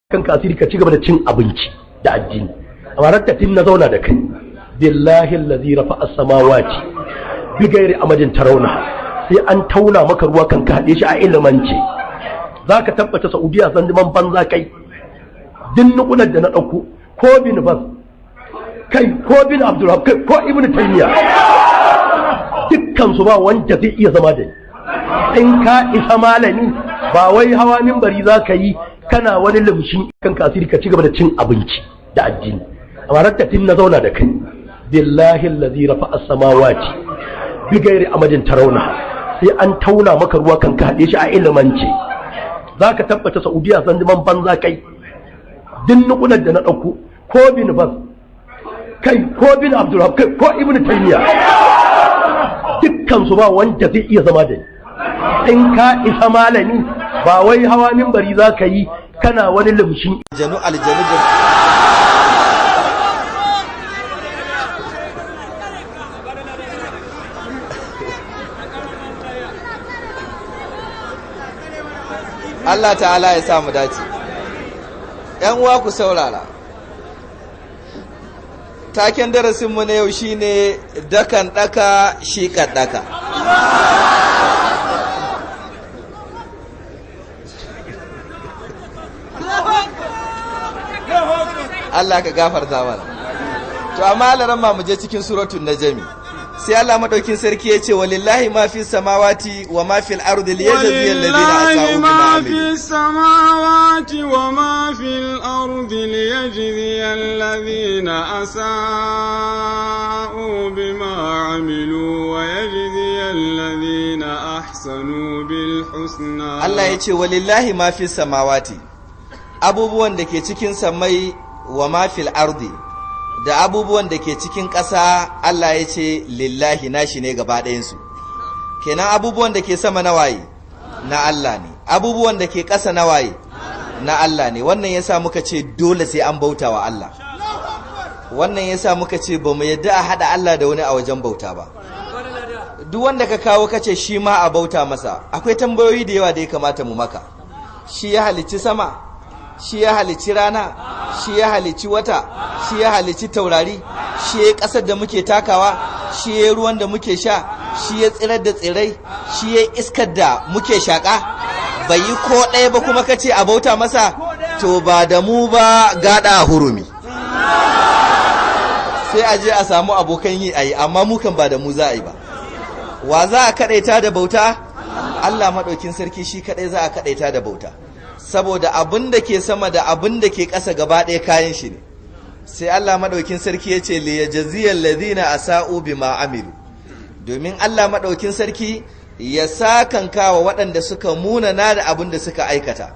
Kanka asiri, ka ci gaba da cin abinci da addini. Amma rattatin na zauna da kai, billahi allazi rafa'a as-samawati bi ghairi amadin tarawna, sai an tauna maka ruwa kan ka haɗe shi. A ilimance zaka tabbata Saudiya san man banza kai. Din nukular da na ɗauko, ko bin Bas kai, ko bin Abdulrahman kai, ko Ibn Taymiya, dukkan su ba wanda zai iya zama da ni. In ka isa malami, ba wai hawa minbari za ka yi kana wani limshin kan kasiri, ka ci gaba da cin abinci da addini. Amma rattatin na zauna da kai, billahi allazi rafa'a as-samawati bi ghairi amadin tarawna, sai an tauna maka ruwa kan ka haɗe shi. A ilimance zaka tabbata Saudiya san man banza kai. Din nukular da na ɗauko, ko bin Bas kai, ko bin Abdulrahman kai, ko Ibn Taymiya, dukkan su ba wanda zai iya zama da ni. In ka isa malami, ba wai hawa minbari za ka yi kana wani limshin Aljanu, aljanu da Allah ta'ala ya sa mu dace. ‘Yan uwa, ku saurara, taken darasinmu na yau shine dakan daka shi daka. Allah ka gafarta mana. To amma alaran mu je cikin suratul Najmi, sai Allah madaukin sarki yace: walillahi ma fi samawati wa ma fil ardi liyajzi alladhina asa'u bima ولله ما في amilu. السماوات وما في الأرض ليجزي الذين أساءوا بما عملوا ويجزي الذين أحسنوا بالحسنى. Allah yace: walillahi ma fi samawati, abubuwan da ke cikin samai, wa ma fil ardi, da abubuwan da ke cikin ƙasa. Allah ya ce lillahi, nashi ne gaba ɗayansu. Kenan abubuwan da ke sama na waye? Na Allah ne. Abubuwan da ke ƙasa na waye? Na Allah ne. Wannan yasa muka ce dole sai an bauta wa Allah. Wannan yasa muka ce ba mu yadda a haɗa Allah da wani a wajen bauta ba. Duk wanda ka kawo kace shi ma a bauta masa, akwai tambayoyi da yawa da ya kamata mu maka. Shi ya halicci sama? Shi ya halicci rana? Shi ya halicci wata? Shi ya halicci taurari? Shi ya kasar da muke takawa? Shi ya ruwan da muke sha? Shi ya tsirar da tsirai? Shi ya iskar da muke shaka? Bai yi ko ɗaya ba kuma kace a bauta masa? To ba da mu ba, gada a hurumi, sai a je a samu abokan yi a yi, amma mukan ba da mu za a yi ba. Wa za a kadaita da bauta? Allah maɗaukin sarki shi kadai za a kadaita da bauta, saboda abin da ke sama da abin da ke ƙasa gaba ɗaya kayan shi ne. Sai Allah maɗaukin sarki ya ce liyajziyal ladina asa'u bima amilu, domin Allah maɗaukin sarki ya sakankawa waɗanda suka munana da abin da suka aikata,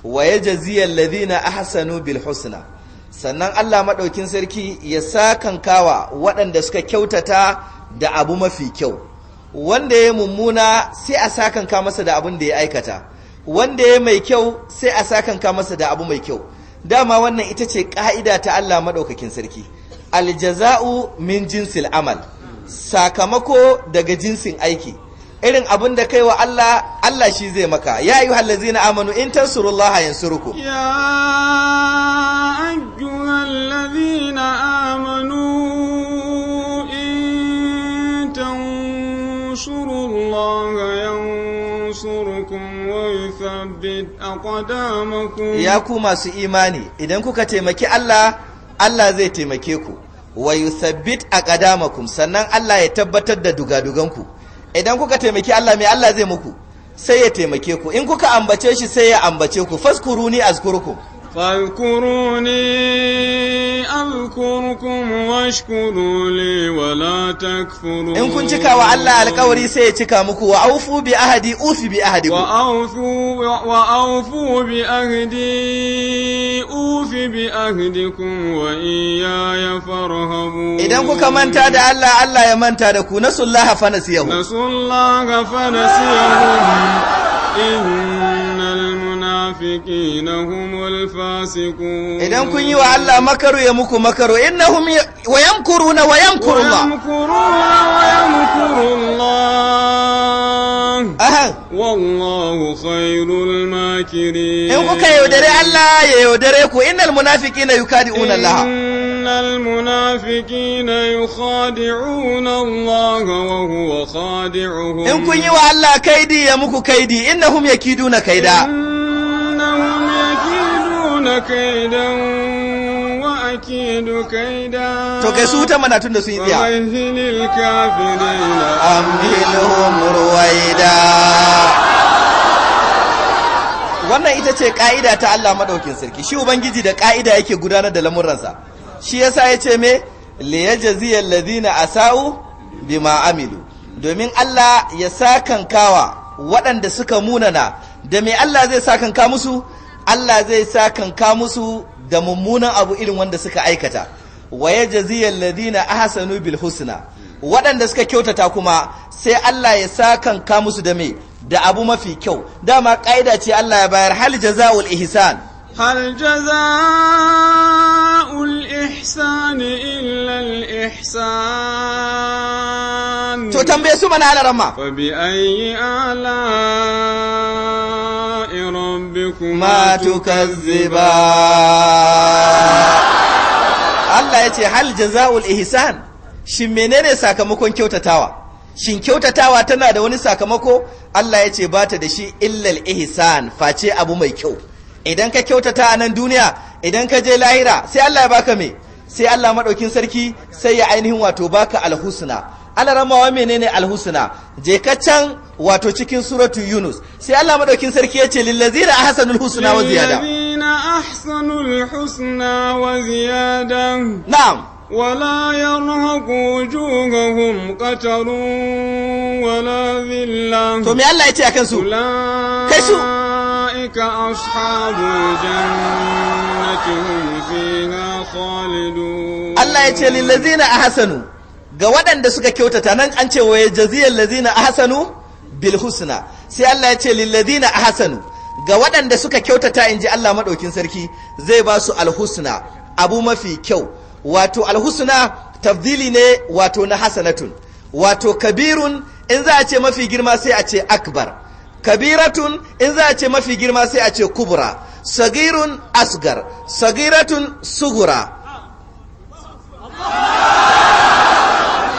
wa yajziyal ladina ahsanu bil husna, sannan Allah maɗaukin sarki ya sakankawa waɗanda suka kyautata da abu mafi kyau. Wanda ya mummuna sai a sakanka masa da abin da ya aikata, wanda ya mai kyau sai a sakanka masa da abu mai kyau. Dama wannan ita ce ƙa'ida ta Allah maɗaukakin sarki: aljaza'u min jinsil amal, sakamako daga jinsin aiki. Irin abin da kai wa Allah, Allah shi zai maka. Ya ayyuhal ladzina amanu in tansurullaha yansurukum. يا أيها الذين آمنوا إن تنصروا الله ينصركم ويثبت أقدامكم. Ya ku masu imani, idan kuka taimaki Allah, Allah zai taimake ku, wa yuthabbit aqdamakum, sannan Allah ya tabbatar da dugaduganku. Idan kuka taimaki Allah, mai Allah zai muku? Sai ya taimake ku. In kuka ambace shi, sai ya ambace ku. Faskuruni azkurkum. فاذكروني أذكركم واشكروا لي ولا تكفرون. In kun cika wa Allah alkawari, sai ya cika muku. Wa aufu bi ahadi ufi bi ahadikum. وأوفوا بأهدي أوف بأهدكم وإياي فارهبون. Idan kuka manta da Allah, Allah ya manta da ku. Nasullaha fa nasiyahu. نسوا الله فنسيهم إن المنافقين هم الفاسقون. Idan kun yi wa Allah makaru, ya muku makaru. Innahum wa yamkuruna wa yamkuru Allah. ويمكرون ويمكر الله Aha. والله خير الماكرين. الماكرين. In kuka yaudare Allah ya yaudare ku. Innal munafiqina yukadi'una Allah. Innal munafiqina yukhadi'una Allah wa huwa khadi'uhum. In kun yi wa Allah kaidi ya muku kaidi. Innahum yakiduna kaida. Innahum yakiduna kaidan wa akidu kaida. To kai su wuta mana tun da sun yi tsiya. Wahilil kafirina amhilhum ruwaida. Wannan ita ce ka'ida ta Allah madaukin sarki. Shi ubangiji da ka'ida yake gudanar da lamuransa. Shi yasa yace me liyajziyal ladina asau bima amilu, domin Allah ya sakankawa waɗanda suka munana. Da me Allah zai sakanka musu? Allah zai sakanka musu da mummunan abu irin wanda suka aikata. Wa yajziyal ladina ahsanu bil husna, waɗanda suka kyautata kuma sai Allah ya sakanka musu da me? Da abu mafi kyau. Dama ƙa'ida ce Allah ya bayar, hal jaza'ul ihsan, hal jaza'ul ihsan illa al ihsan. To tambaye su mana alarama. Fa bi ayyi ala'i rabbikuma ma tukazziba. Allah ya ce hal jaza'ul ihsan, shin menene sakamakon kyautatawa? Shin kyautatawa tana da wani sakamako? Allah ya ce ba ta da shi illal ihsan, face abu mai kyau. Idan ka kyautata a nan duniya, idan ka je lahira sai Allah ya baka me? Sai Allah madaukin sarki sai ya ainihin wato baka alhusna. Allah ramawa menene alhusna? Je ka can wato cikin suratu Yunus, sai Allah madaukin sarki ya ce lillazina ahsanul husna wa ziyada. Lillazina ahsanul husna wa ziyada. Na'am. ولا يرهق وجوههم قتر ولا ذلة. To me Allah ya ce akan su? أولئك أصحاب الجنة هم فيها خالدون. Allah ya ce lillazina ahsanu, ga waɗanda suka kyautata. Nan an ce wa yajziyal ladzina ahsanu bil husna, sai Allah ya ce lillazina ahsanu, ga waɗanda suka kyautata inji Allah madaukin sarki zai ba su alhusna, abu mafi kyau. Wato alhusna tafdili ne wato na hasanatun, wato kabirun in za a ce mafi girma sai a ce akbar, kabiratun in za a ce mafi girma sai a ce kubra, sagirun asgar, sagiratun sugura,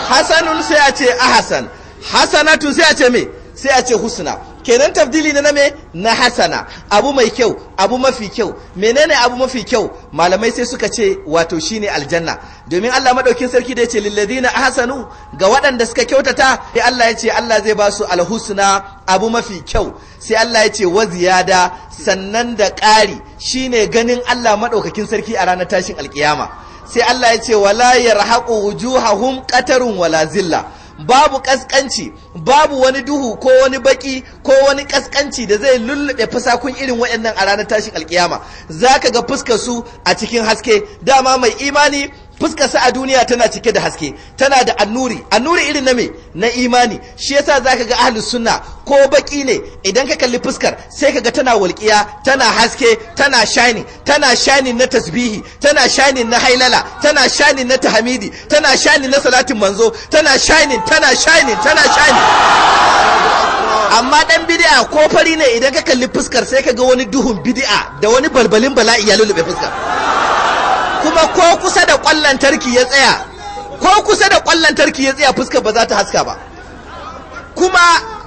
hasanun sai a ce ahasan, hasanatun sai a ce me? Sai a ce husna. Kenan tafdili na me? Na hasana, abu mai kyau, abu mafi kyau. Menene abu mafi kyau? Malamai sai suka ce wato shine aljanna, domin Allah madaukin sarki da yace lilladina ahsanu, ga waɗanda suka kyautata, sai Allah ya ce Allah zai ba su alhusna, abu mafi kyau. Sai Allah ya ce wa ziyada, sannan da ƙari, shine ganin Allah madaukakin sarki a ranar tashin alkiyama. Sai Allah ya ce wala yarhaqu wujuhahum qatarun wala zilla, babu kaskanci, babu wani duhu ko wani baki ko wani kaskanci da zai lullube fasakun irin waɗannan a ranar tashin alkiyama. Zaka ga fuskar su a cikin haske. Dama mai imani fuskar sa a duniya tana cike da haske, tana da annuri, annuri irin na me? Na imani. Shi yasa zaka ga ahlus sunna ko baki ne, idan ka kalli fuskar sai kaga tana walƙiya, tana haske, tana shining, tana shining na tasbihi, tana shining na hailala, tana shining na tahmidi, tana shining na salatin manzo, tana shining, tana shining, tana shining. Amma dan bid'a ko fari ne, idan ka kalli fuskar sai kaga wani duhun bid'a da wani balbalin bala'i ya lulube fuskar. Kuma ko kusa da ƙwallon tarki ya tsaya, ko kusa da ƙwallon tarki ya tsaya, fuskar ba za ta haska ba. Kuma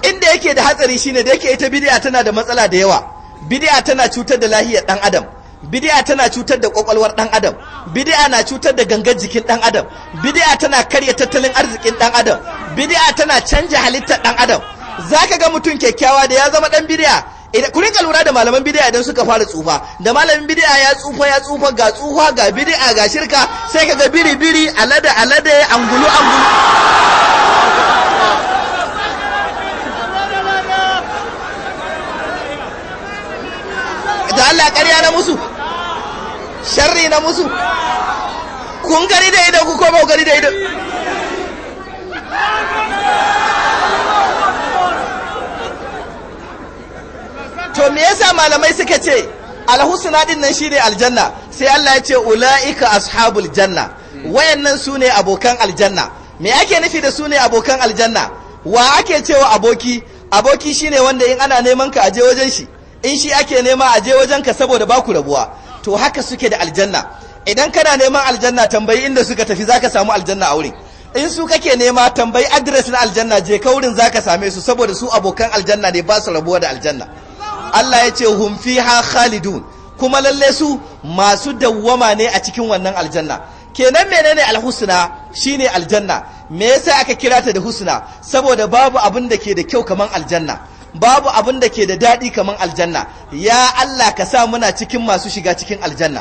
inda yake da hatsari shine da yake ita bid'a tana da matsala da yawa. Bid'a tana cutar da lahiyar dan adam, bid'a tana cutar da kwakwalwar dan adam, bid'a na cutar da gangar jikin dan adam, bid'a tana karya tattalin arzikin dan adam, bid'a tana canja halittar dan adam. Zaka ga mutum kyakkyawa da ya zama dan bid'a. Ku rinka lura da malaman bid'a idan suka fara tsufa, da malamin bid'a ya tsufa, ya tsufa, ga tsufa, ga bid'a, ga shirka, sai kaga biri biri, alade alade, angulu angulu. Da Allah ƙarya na musu, sharri na musu. Kun gani da idan ku ko ba gani da idan? To me yasa malamai suka ce alhusna din nan shine aljanna? Sai Allah ya ce ulaika ashabul janna, wayannan sune abokan aljanna. Me ake nufi da sune abokan aljanna? Wa ake cewa aboki? Aboki shine wanda in ana neman ka aje wajen shi, In shi ake nema, a je wajen ka, saboda ba ku rabuwa. To haka suke da aljanna. Idan kana neman aljanna, tambayi inda suka tafi, zaka samu aljanna a wurin. In su kake nema, tambayi address na aljanna, je ka wurin, zaka same su, saboda su abokan aljanna ne, ba su rabuwa da aljanna. Allah ya ce hum fiha khalidun, kuma lalle su masu dawwama ne a cikin wannan aljanna. Kenan menene alhusna? Shine aljanna. Me yasa aka kira ta da husna? Saboda babu abin da ke da kyau kaman aljanna, babu abin da ke da daɗi kaman aljanna. Ya Allah, ka sa muna cikin masu shiga cikin aljanna.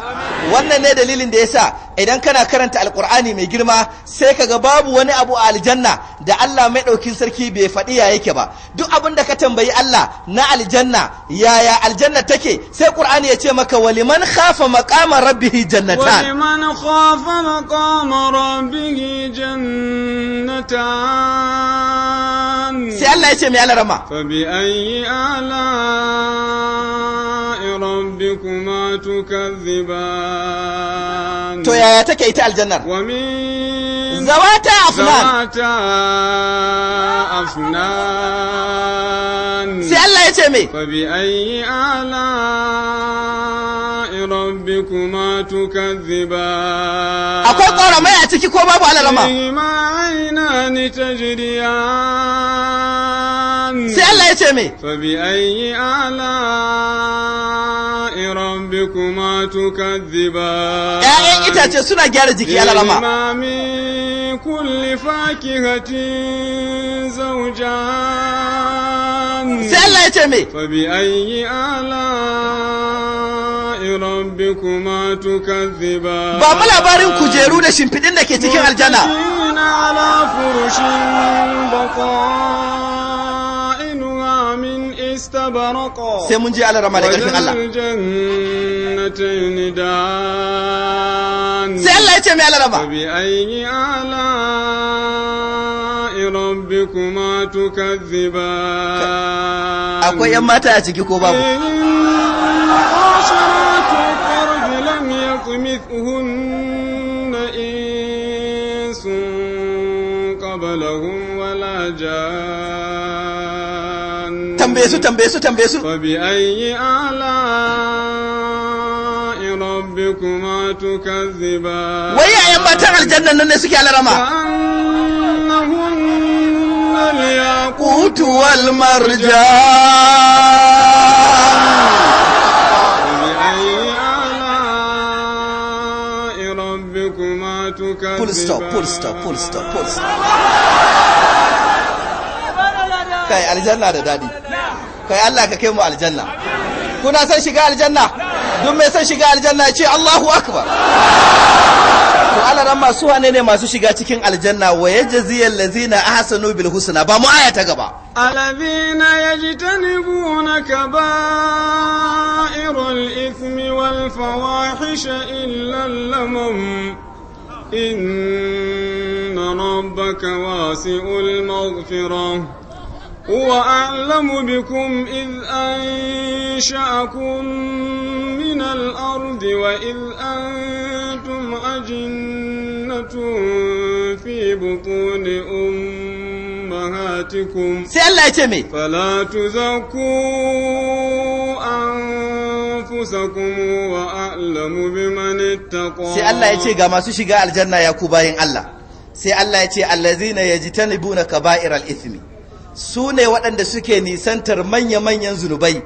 Wannan ne dalilin da yasa idan kana karanta Alkur'ani mai girma, sai kaga babu wani abu a aljanna da Allah mai ɗaukin sarki bai faɗi ya yake ba. Duk abin da ka tambayi Allah na aljanna, yaya aljanna take, sai Qur'ani ya ce maka waliman khafa maqama rabbihi jannatan. ولمن خاف مقام ربه جنتان. Sai Allah ya ce mai, alarama? فبأي آلاء ربكما تكذبان؟ To yaya take ita aljannar? ومن zawata afnan. ذواتا أفنان. Sai Allah ya ce mai? فبأي آلاء ربكما تكذبان؟ Akwai ƙoramai a ciki ko babu, alarama? فيهما عينان تجريان. Sai Allah ya ce mai? فبأي آلاء ربكما تكذبان؟ ‘Ya'yan itace suna gyara jiki, alarama. فيهما من كل فاكهة زوجان. Sai Allah ya ce mai? فبأي آلاء ربكما تكذبان؟ Ba mu labarin kujeru da shimfiɗin da ke cikin aljanna. متكئين على فرش بطائنها من استبرق. Sai mun je, alarama, da ƙarfin Allah. وجنى الجنتين دان. Sai Allah ya ce mai, alarama? فبأي آلاء ربكما تكذبان؟ Akwai ‘yan mata a ciki ko babu? فيهن قاصرات الطرف لم يطمثهن إنس قبلهم ولا جان. Tambaye su, tambaye su, tambaye su. فبأي آلاء ربكما تكذبان؟ Wai ‘ya'yan matan aljannan nan ne suke, alarama? كأنهن الياقوت Qutu wal marjan. فبأي آلاء ربكما تكذبان؟ Full stop, full stop, full stop, full stop. Kai, aljanna da dadi. Kai, Allah ka kai mu aljanna. Kuna son shiga aljanna? Duk mai son shiga aljanna ya ce Allahu akbar. To Allah ran masu wane ne masu shiga cikin aljanna? Wa yajziyal ladzina ahsanu bil husna. Ba mu aya ta gaba. الذين يجتنبون كبائر الإثم والفواحش إلا اللمم، إن ربك واسع المغفرة، هو أعلم بكم إذ أنشأكم من الأرض وإذ أنتم أجنة في بطون أمهاتكم. Sai Allah ya ce me? فلا تزكوا أنفسكم، هو أعلم بمن اتقى. Sai Allah ya ce ga masu shiga aljanna, ya ku bayin Allah. Sai Allah ya ce allazina yajtanibuna kaba'iral ithmi, su ne waɗanda suke nisantar manya-manyan zunubai,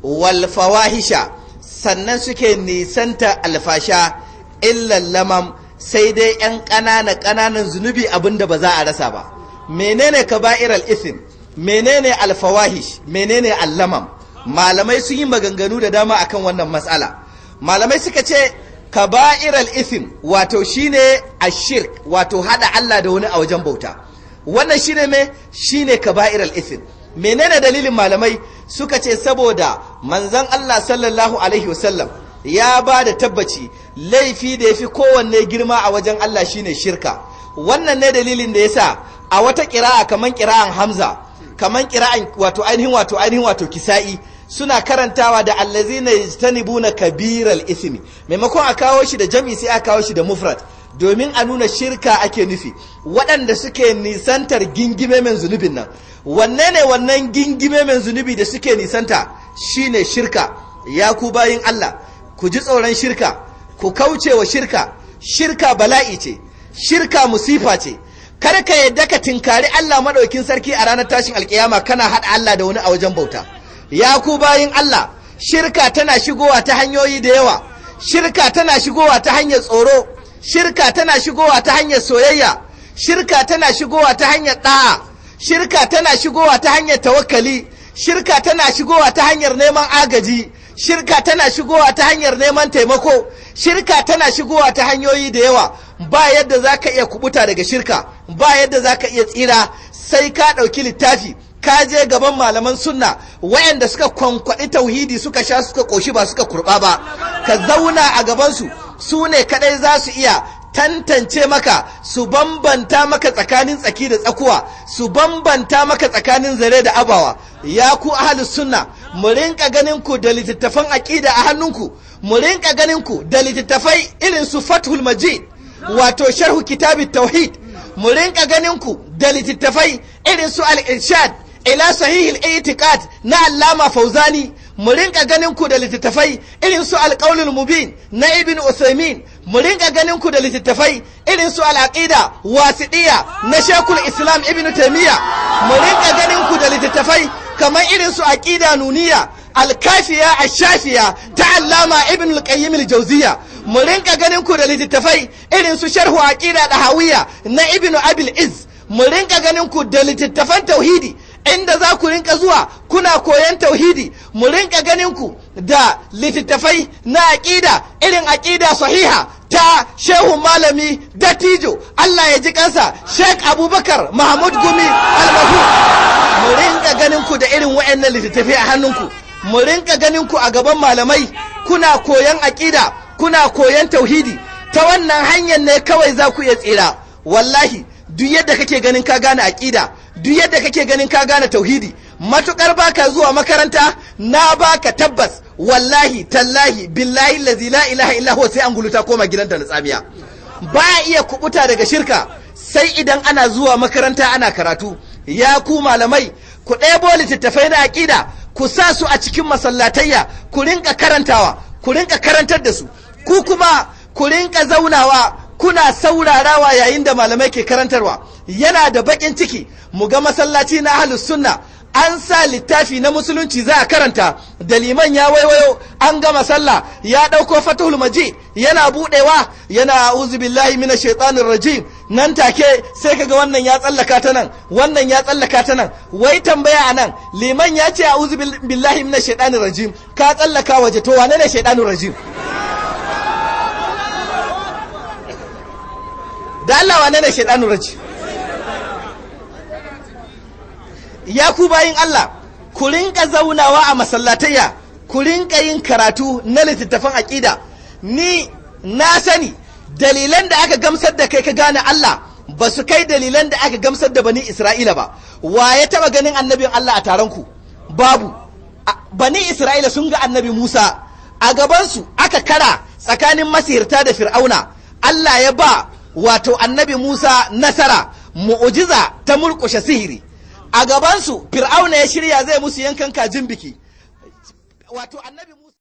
wal fawahisha, sannan suke nisanta alfasha, illa lamam, sai dai 'yan ƙanana ƙananan zunubi, abinda ba za a rasa ba. Menene kaba'iral ithm? Menene alfawahish? Menene allamam? Malamai sun yi maganganu da dama akan wannan matsala. Malamai suka ce kaba'iral ithm wato shine ashirk, wato hada Allah da wani a wajen bauta. Wannan shine me? Shine kaba'iral ithm. Menene dalilin malamai? Suka ce saboda manzon Allah sallallahu alaihi wasallam ya ba da tabbaci laifi da yafi kowanne girma a wajen Allah shine shirka. Wannan ne dalilin da yasa a wata ƙira'a, kaman ƙira'an Hamza, kaman ƙira'an wato ainihin wato Kisa'i, suna karantawa da allazina yajtanibuna kabiral ismi. Maimakon a kawo shi da jami, sai a kawo shi da mufrad, domin a nuna shirka ake nufi, waɗanda suke nisantar gingime mai zunubin nan. Wanne ne wannan gingime mai zunubi da suke nisanta? Shine shirka. Ya ku bayin Allah, ku ji tsoron shirka, ku kauce wa shirka. Shirka bala'i ce, shirka musifa ce. Kar ka yadda ka tinkari Allah madaukin sarki a ranar tashin alkiyama kana haɗa Allah da wani a wajen bauta. Ya ku bayin Allah, shirka tana shigowa ta hanyoyi da yawa. Shirka tana shigowa ta hanyar tsoro, shirka tana shigowa ta hanyar soyayya, shirka tana shigowa ta hanyar da'a, shirka tana shigowa ta hanyar tawakkali, shirka tana shigowa ta hanyar neman agaji, shirka tana shigowa ta hanyar neman taimako, shirka tana shigowa ta hanyoyi da yawa. Ba yadda za ka iya kubuta daga shirka, ba yadda za ka iya tsira sai ka ɗauki littafi ka je gaban malaman sunna wayanda suka kwankwaɗi tauhidi, suka sha suka ƙoshi, ba suka kurɓa ba. Ka zauna a gabansu, su ne kaɗai za su iya tantance maka, su bambanta maka tsakanin tsaki da tsakuwa, su bambanta maka tsakanin zare da abawa. Ya ku ahlus sunna, mu rinka ganin ku da littattafan aqida a hannunku, mu rinka ganin ku da littattafai irin su Fathul Majid, wato sharhu kitabit tauhid, mu rinka ganin ku da littattafai irin su Al-Irshad ila Sahih al-I'tiqad na Allama Fauzani, mu rinka ganin ku da littattafai irin su Al-Qaulul Mubin na Ibn Usaymin, mu rinka ganin ku da littattafai irin su Al-Aqida Wasiɗiya na Shekul Islam Ibn Taymiya, mu rinka ganin ku da littattafai kamar irin su Aqida Nuniya Al-Kafiya Ash-Shafiya ta Allama Ibn al-Qayyim al-Jawziyya, mu rinka ganin ku da littattafai irin su Sharhu Aqida Dahawiyya na Ibn Abil Izz, mu rinka ganin ku da littattafan tauhidi inda za ku rinka zuwa kuna koyan tauhidi, mu rinka ganin ku da littattafai na aƙida irin Aƙida Sahiha ta shehu malami dattijo, Allah ya ji kansa, Sheikh Abubakar Mahmud Gumi almahu. Mu rinka ganin ku da irin wa'annan littattafai a hannunku, mu rinka ganin ku a gaban malamai kuna koyan aƙida, kuna koyan tauhidi. Ta wannan hanyar ne kawai za ku iya tsira. Wallahi, duk yadda kake ganin ka gane aƙida, duk yadda kake ganin ka gane tauhidi, matukar baka zuwa makaranta, na baka tabbas, wallahi tallahi billahi allazi la ilaha illa huwa, sai an ta koma gidanta na tsamiya. Ba iya kubuta daga shirka sai idan ana zuwa makaranta ana karatu. Ya ku malamai, ku ɗebo littattafai na aƙida, ku sa su a cikin masallatayya, ku rinka karantawa, ku rinka karantar da su. Ku kuma ku rinka zaunawa kuna saurarawa yayin da malamai ke karantarwa. Yana da bakin ciki mu ga masallaci na Ahlus Sunna an sa littafi na musulunci za a karanta, da liman ya waiwayo an gama sallah ya ɗauko Fatahul Majid yana buɗewa yana "A'udhu billahi minash shaitanir rajim", nan take sai kaga wannan ya tsallaka ta nan, wannan ya tsallaka ta nan. Wai tambaya anan, liman ya ce "A'udhu billahi minash shaitanir rajim", ka tsallaka waje, to wane ne shaitanir rajim? Da Allah, wane ne shaitanir rajim? Ya ku bayin Allah, ku rinka zaunawa a masallatayya, ku rinka yin karatu na littattafan aƙida. Ni na sani dalilan da aka gamsar da kai ka gane Allah ba su kai dalilan da aka gamsar da Bani Isra'ila ba. Wa ya taba ganin annabin Allah a taron ku? Babu. Bani Isra'ila sun ga Annabi Musa, a gabansu aka kara tsakanin masihirta da Fir'auna. Allah ya ba wato Annabi Musa nasara, mu'ujiza ta murƙushe sihiri. A gabansu Fir'auna ya shirya zai musu yankan kajin biki, wato Annabi Musa